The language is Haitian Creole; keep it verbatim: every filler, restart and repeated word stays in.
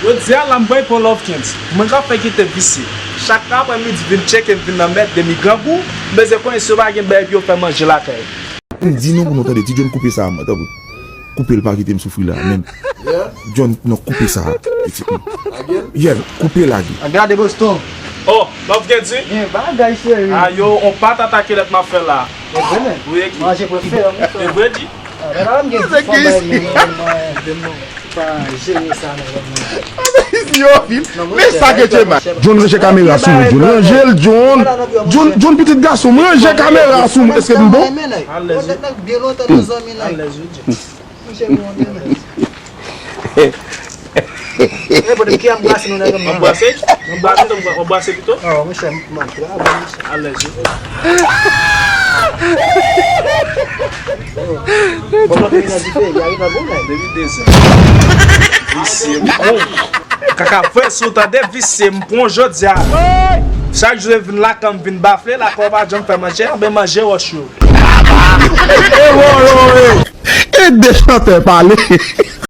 Jodi a la m pran pou Love Kendy. Mwen k ap fè kite visye. Chak aprè midi vin tcheke m vin nan mèd de mi grangou, m bezwen konnen si yo pa gen bagay pou yo fè manje lakay. M di nou pou nou tande, ti John koupe sa a, tanpri. Koupe l, pa kite m soufri la, men. John, non, koupe sa a, pitit mwen. Yeah, koupe lage. Gade Boston. Oh, Love Kendy? Gen bagay, cheri. Ayo, on pa t atake lèt m ap fè la. E vre, men. Wi, e ki? Manje pou fè, wi. E vre, di? Ah, men la, m gen di fò bay men, men, men, men, pa jere sa, men, men. Yo, men sa ke Jema. John, ranje kamera sou mwen, John. Ranje l, John. John, John, pitit gason m, ranje kamera sou mwen. Èske m bon? Alèz. Alèz, wi, John. Monchè, bon, men, men. E, pote m ki anbrase nou nèg mwen. Anbrase? Anbrase, anbrase pito? Ah, monchè, m ap travay, monchè. Alèz, wi. Bon, mwen vin nan dife, y a rive bon, men. Depi de zan. Visye, bon. Kaka fè sou tande visye, m pran jodi a. Chak jou vin lakay m vin bafle, lakay w pa janm fè manje, anben manje wòch yo. E de chantè pale.